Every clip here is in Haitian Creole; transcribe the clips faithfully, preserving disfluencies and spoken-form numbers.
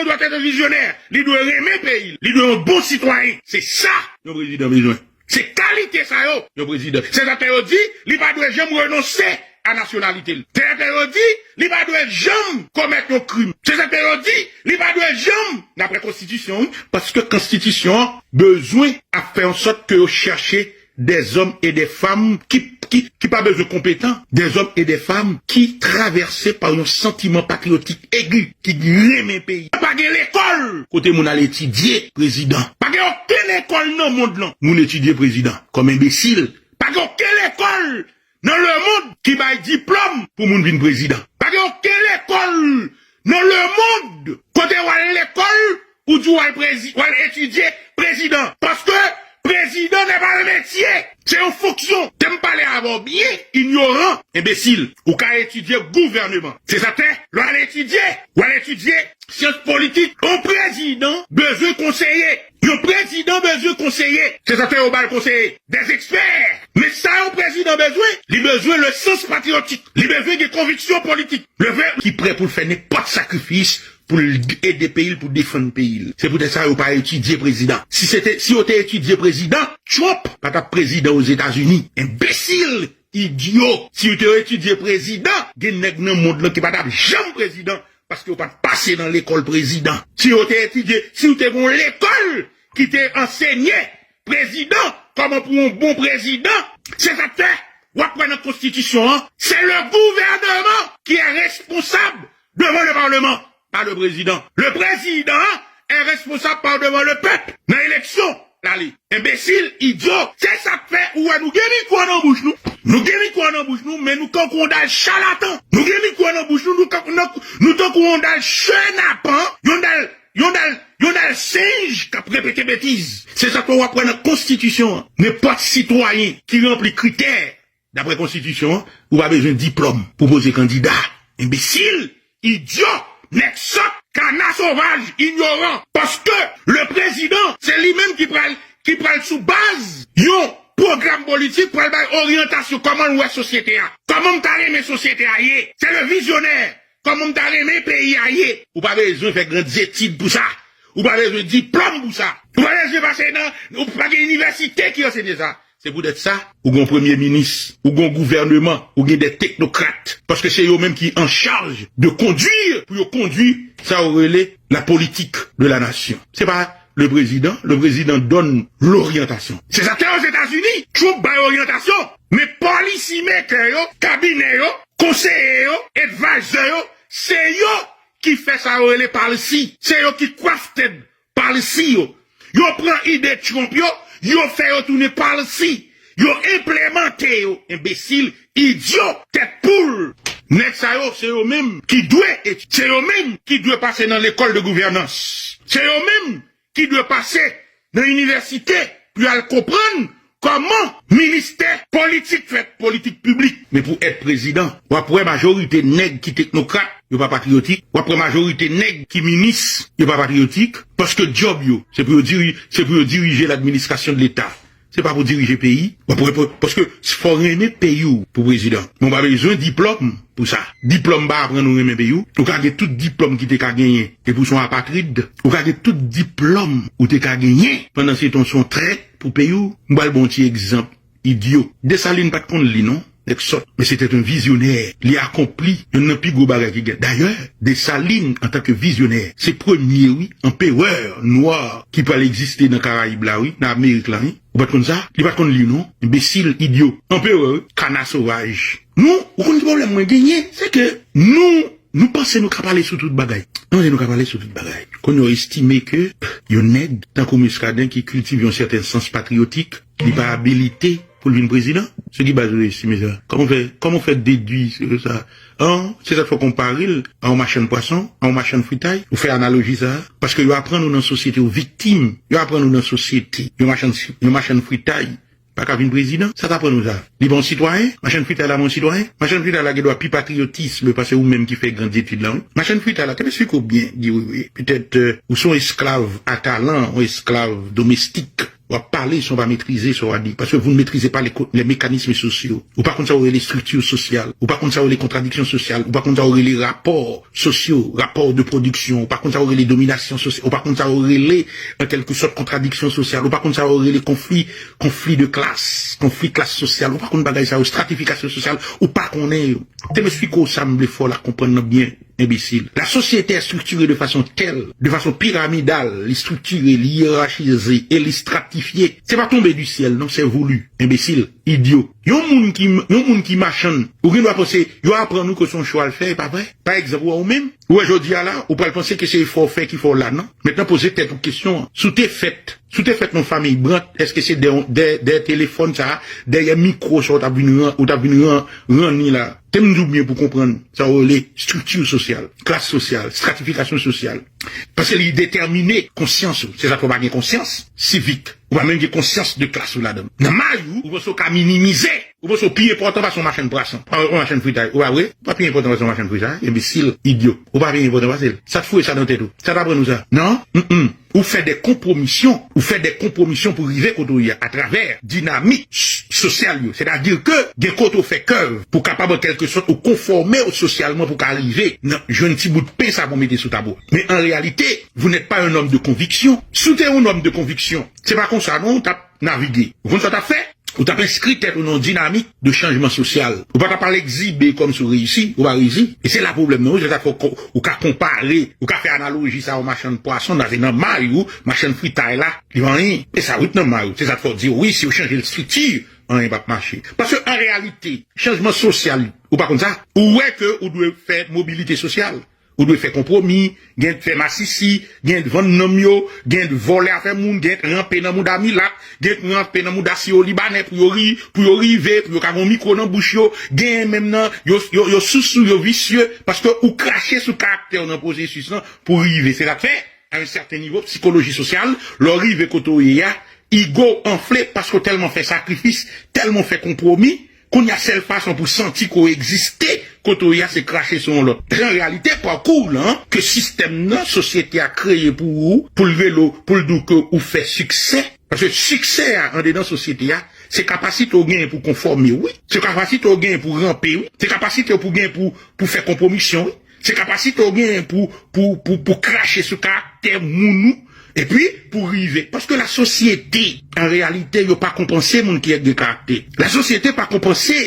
Doit être visionnaire. Li dwe renmen peyi l. Li dwe yon bon sitwayen. Se sa yon prezidan bezwen. Se kalite sa yo yon prezidan. Se sa fè yo di li pa dwe janm renonse a nasyonalite l. Se sa fè yo di li pa dwe janm komèt yon krim. Se sa fè yo di li pa dwe janm, daprè konstitisyon, wi, paske konstitisyon an bezwen ap fè an sòt ke yo chèche des hommes et des femmes ki, ki, ki pa bezwen konpetan, des hommes et des femmes ki travèse pa yon santiman patriyotik egi, ki renmen peyi. Pa gen lekòl kote moun al etidye prezidan. Pa gen okenn lekòl nan mond lan moun etidye prezidan kòm enbesil. Pa gen okenn lekòl nan lemonn ki bay diplòm pou moun vin prezidan. Pa gen okenn lekòl nan lemonn kote w al lekòl ou di w al prezi, w al etidye prezidan. Paske prezidan n'est pas un métier. Se yon fonksyon. Te m pale avè w byen, inyoran, enbesil. Ou ka etidye gouvèneman. Se sa k fè, lè w al etidye, w al etidye syans politik. Yon prezidan bezwen konseye. Yon prezidan bezwen konseye. Se sa k fè yo ba l konseye. Des experts. Men sa yon prezidan bezwen, li bezwen le sens patriotique. Li bezwen gen konviksyon politik. Le fè ki prè pou l fè nenpòt sakrifis pou l ede peyi l, pou defann peyi l. Se poutèt sa yo pa etidye prezidan. Si se te, si yo te etidye prezidan, Trump pa t ap prezidan Ozetazini. Enbesil, idyo. Si yo te etidye prezidan, gen nèg nan mond lan ki pa t ap janm prezidan, paske yo pa t pase nan lekòl prezidan. Si yo te etidye, si yo te gen yon lekòl ki te ansenye prezidan, kòman pou yon bon prezidan, se sa k fè w ap wè nan konstitisyon an, c'est le gouvernement qui est responsable devant le parlement, pas le président. Le président est responsable par devant le peuple. Nan eleksyon l ale. Enbesil, idyo, se sa k fè ou wè nou gen mikwo nan bouch nou. Nou gen mikwo nan bouch nou, men nou tankou yon dal chalatan. Nou gen mikwo nan bouch nou, nou tankou, nou, nou tankou yon dal chenapan, yon dal, yon dal, yon dal senj k ap repete betiz. Se sa k fè w ap wè nan konstitisyon an, nenpòt sitwayen ki ranpli kritè daprè konstitisyon an, ou pa bezwen diplòm pou poze kandida. Enbesil, idyo, nèg sòt, kana sovaj, inyoran. Paske le prezidan, se li menm ki pral, ki pral sou baz yon pwogram politik, pral bay oryantasyon kòman l wè sosyete a. Kòman m ta renmen sosyete a ye? Se le vizyonè. Kòman m ta renmen peyi a ye? Ou pa bezwen fè gran etid pou sa. Ou pa bezwen diplòm pou sa. Ou pa bezwen pase nan, ou pa gen inivèsite ki ansenye sa. Se poutèt sa, ou gen yon premye minis, ou gen yon gouvèneman, ou gen de teknokrat. Paske se yo menm ki an chaj de kondwi, pou yo kondwi sa yo rele la politique de la nation. Se pa le président, le président donne l'orientation. Se sa k fè Ozetazini, Trump bay oryantasyon. Men policy maker yo, kabinè yo, konseye yo, advisor yo, se yo ki fè sa yo rele policy. Se yo ki crafted policy yo. Yo pran ide Trump yo, yo fè yo tounen policy. Yo enplemante yo, enbesil, idyo, tèt poul. Nèg sa yo, se yo menm ki dwe etidye. Se yo menm ki dwe pase nan lekòl de gouvènans. Se yo menm ki dwe pase nan inivèsite pou y al konprann kòman ministè politik fèt, politik piblik. Men pou èt prezidan, w ap wè majorite nèg ki teknokrat, yo pa patriyotik. W ap wè majorite nèg ki minis, yo pa patriyotik, paske djòb yo, se pou yo diri-, se pou yo dirije ladministrasyon de Leta. Se pa pou dirije peyi. W ap wè, pa-, paske fò w renmen peyi w pou prezidan. Men w pa bezwen diplòm pou sa. Diplòm pa aprann ou renmen peyi w. Ou ka gen tout diplòm ki te ka genyen, epi w se yon apatrid. Ou ka gen tout diplòm ou te ka genyen, pandan se tan w se yon trèt pou peyi w. M pral ba w yon ti egzanp idyo. Desalin pa t konn li non, nèg sòt. Men se te yon vizyonè. Li akonpli youn nan pi gwo bagay ki gen. Dayè, Desalin, antanke vizyonè, se premye, wi, anperè nwa ki pral egziste nan Karayib la, wi, nan Amerik la, wi. Ou pa t konn sa? Li pa t konn li non. Enbesil, idyo. Anperè, wi, kana sovaj. Nou, ou konn ki pwoblèm mwen genyen? Se ke nou, nou panse nou ka pale sou tout bagay. Nou panse nou ka pale sou tout bagay. Kounye a, yo estime ke yon nèg tankou Muscadin ki kiltive yon sèten sans patriyotik, li pa abilite pou l vin prezidan? Sou ki baz ou estime sa? Kòman w fè, kòman w fè dedui sa? An, se sa k fè w konpare l a yon machann pwason, a yon machann fritay? Ou fè analoji sa a? Paske yo aprann ou nan sosyete w viktim. Yo aprann ou nan sosyete yon machann, yon machann fritay pa ka vin prezidan. Sa t aprann ou sa? Li pa yon sitwayen? Machann fritay la pa yon sitwayen? Machann fritay la gen dwa pi patriyotis pase ou menm ki fè gran etid la, wi. Machann fritay la, te m esplike w byen, Guy, wi, wi. Petèt, euh, ou se yon esklav a talan, yon esklav domestik. W ap pale san w pa metrize sa w a di, paske vous ne maîtrisez pas les co- les mécanismes sociaux. Ou pa konn sa w rele estrikti sosyal, ou pa konn sa w rele kontradiksyon sosyal, ou pa konn sa w rele rapò sosyo, rapò de pwodiksyon, ou pa konn sa w rele dominasyon sosyal, ou pa konn sa w rele an kèlke sòt kontradiksyon sosyal, ou pa konn sa w rele konfli, konfli de klas, konfli klas sosyal, ou pa konn bagay sa yo, stratifikasyon sosyal, ou pa konnen yo. Te m esplike w sa, m vle fè w la konprann nan byen, enbesil. La société est structurée de façon telle, de façon pyramidale, li estriktiye, li yerachize e li stratifye. Se pa tonbe di syèl, non, c'est voulu, enbesil, idyo. Yon moun ki, yon moun ki machann, ou gen dwa panse, yo aprann ou ke se yon chwa l fè, e pa vre. Pa egzanp, ou wè ou menm, ou wè jodi a la, ou pral panse ke se efò w fè ki fè w la, non. Mentnan poze tèt ou kesyon an. Si w te fèt, si w te fèt nan fanmiy Brant, èske se dèyè, dèyè, dèyè telefòn sa a, dèyè mikwo sa a, ou t ap vin ran, ou t ap vin ran, ranni la? Te m di w byen pou konprann sa w rele estrikti sosyal, klas sosyal, stratifikasyon sosyal. Paske li detèmine konsyans ou. Se sa k fè w pa gen konsyans sivik. Ou pa menm gen konsyans de klas ou ladan. Nan may ou, ou panse w ka minimize. Ou panse w pi enpòtan pase yon machann pwason, pa yon machann fritay. Ou pa vre? Ou pa pi enpòtan pase yon machann fritay, enbesil, idyo. Ou pa pi enpòtan pase l. Sa t foure sa nan tèt ou? Sa t aprann ou sa? Non? Mm-mm. Ou fè de konpwomisyon, ou fè de konpwomisyon pou rive kote w ye a, atravè dinamik s- sosyal yo. Sètadi ke gen kote w fè kèv pou kapab an kèlke sòt ou konfòme w sosyalman pou ka rive nan jwenn ti bout pen sa pou mete sou tab ou. Men an reyalite, vous n'êtes pas un homme de conviction. Si w te yon nonm de konviksyon, se pa konsa non, w t ap navige. Ou konn sa w t ap fè? Ou t ap enskri tèt ou nan yon dinamik de chanjman sosyal. Ou pa t ap al egzibe kòmsi w reyisi, ou pa reyisi. E se la pwoblèm nan, wi, se sa k fè w ko- ou ka konpare, ou ka fè analoji sa yon machann pwason, nan, se nan may ou, machann fritay la, li pa anyen. E sa wi t nan may ou, se sa k fè w di, wi, si yo chanje l estrikti, anyen p ap mache. Paske an reyalite, chanjman sosyal, ou pa konn sa, ou wè ke ou dwe fè mobilite sosyal. Ou dwe fè konpwomi, gen fè masisi, gen vann nanm yo, gen vòlè afè moun, gen ranpe nan mouda milat, gen ranpe nan mouda siwo libanè pou yo ri, pou yo rive, pou yo ka gen mikwo nan bouch yo, gen menm nan, yo, yo, yo sousou, yo visye, paske ou krache sou karaktè yo nan pwosesis lan pou rive. Se sa k fè, a yon sèten nivo, sikoloji sosyal, lè w rive kote w ye a, igo w anfle paske w tèlman fè sakrifis, tèlman w fè konpwomi, kounye a, sèl fason pou santi ke w egziste kote w ye a, se krache sou yon lòt. An reyalite, pakou w lan, ke sistèm nan, sosyete a kreye pou ou, pou l rele w, pou l di w ke ou fè siksè. Paske siksè a, andedan sosyete a, se kapasite w genyen pou konfòme w, wi. Se kapasite w genyen pou ranpe, wi. Se kapasite w pou genyen pou, pou fè konpwomisyon, wi. Se kapasite w genyen pou, pou, pou, pou krache sou karaktè moun ou, epi pou rive. Paske la sosyete, an reyalite, yo pa konpanse moun ki gen karaktè. La sosyete pa konpanse,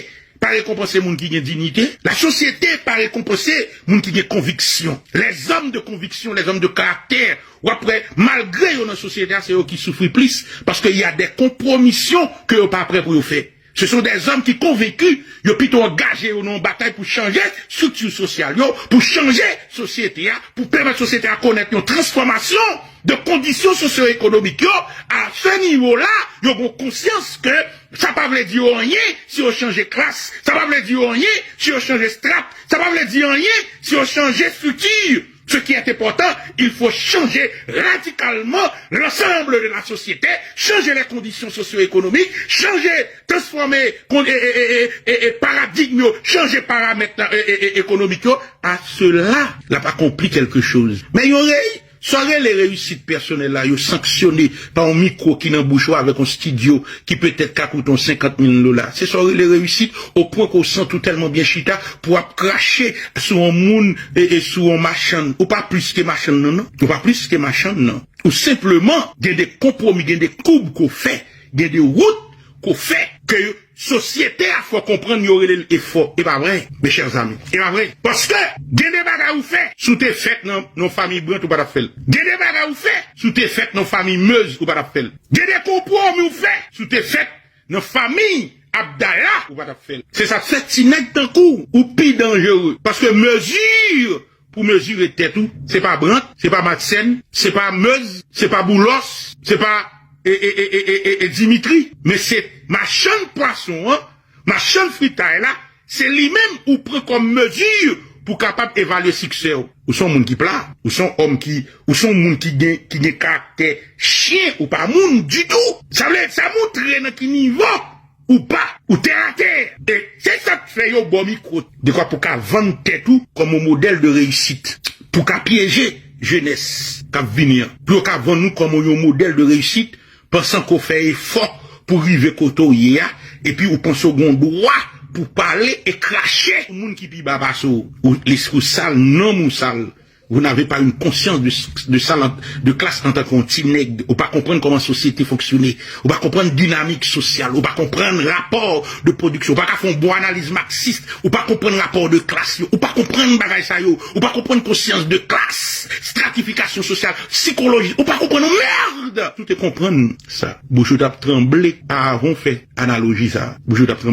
pa rekonpanse moun ki gen diyite. La sosyete pa rekonpanse moun ki gen konviksyon. Les hommes de conviction, les hommes de caractère, w ap wè, malgre yo nan sosyete a, se yo ki soufri plis, paske y a des compromissions ke yo pa prè pou yo fè. Ce sont des hommes qui convaincus, yo pito angaje yo nan yon batay pou chanje estrikti sosyal yo, pou chanje sosyete a, pou pèmèt sosyete a konèt yon transfòmasyon de kondisyon sosyo-ekonomik yo. A se nivo la, yo gen konsyans ke sa pa vle di yo anyen si yo chanje klas, sa pa vle di yo anyen si yo chanje strat, sa pa vle di anyen si yo chanje estrikti. Ce qui est important, il faut changer radicalement l'ensemble de la société, changer les conditions socio-économiques, changer, transformer kon- e, e, e, e, e, e paradigm yo, changer paramèt nan, e, e, e, ekonomik yo. A sela, l ap akonpli kèlke choz. Men yon rey, sa w rele reyisit pèsonèl la, yo sanksyone pa yon mikwo ki nan bouch ou avèk yon estidyo ki petèt ka koute yon senkant mil dola. Se sa w rele reyisit, o pwen ke w santi w tèlman byen chita pou w ap krache sou yon moun e, e sou yon machann. Ou pa plis ke machann nan, non. Ou pa plis ke machann nan. Ou senpleman gen de konpwomi, gen de koub ke w fè, gen de wout ke w fè, ke sosyete a fè w konprann yo rele l efò. E pa vre, mes chers amis. E pa vre. Paske gen de bagay ou fè, si w te fèt nan, nan fanmiy Brant, ou pa t ap fè l. Gen de bagay ou fè, si w te fèt nan fanmiy Meuse, ou pa t ap fè l. Gen de konpwomi ou fè, si w te fèt nan fanmiy Abdallah, ou pa t ap fè l. Se sa k fè ti nèg tankou w, ou pi danjere. Paske mezi pou mezire tèt ou, se pa Brant, se pa Matsèn, se pa Meuse, se pa Boulos, se pa e, e, e, e, e, e Dimitri, men se machann pwason an, machann fritay la, se li menm ou pran kòm mezi pou kapab evalye siksè w. Ou se yon moun ki pla, ou se yon òm ki, ou se yon moun ki gen, ki gen karaktè chen, ou pa moun ditou. Sa vle, sa montre nan ki nivo ou pa, ou tè atè. E se sa k fè yo ba w mikwo, dekwa pou ka vann tèt ou kòm yon modèl de reyisit, pou ka pyeje jenès k ap vini an, pou yo ka vann ou kòm yon modèl de reyisit, pansan ke w fè efò pou rive kote w ye a, epi ou panse w gen dwa pou pale e krache sou moun ki pi ba pase w. Ou, lespri w sal, nanm ou sal. Vous n'avez pas une conscience de, de, sal, de classe en tant que yon ti nèg. Ou pa konprann kòman sosyete fonksyone. Ou pa konprann dinamik sosyal. Ou pa konprann rapò de pwodiksyon. Ou pa ka fè yon bon analiz maksis. Ou pa konprann rapò de klas yo. Ou pa konprann bagay sa yo. Ou pa konprann konsyans de klas, stratifikasyon sosyal, sikoloji. Ou pa konprann yon mèd. Si w te konprann sa, bouch ou t ap tranble avan w fè analoji sa. Bouch ou t ap tranble.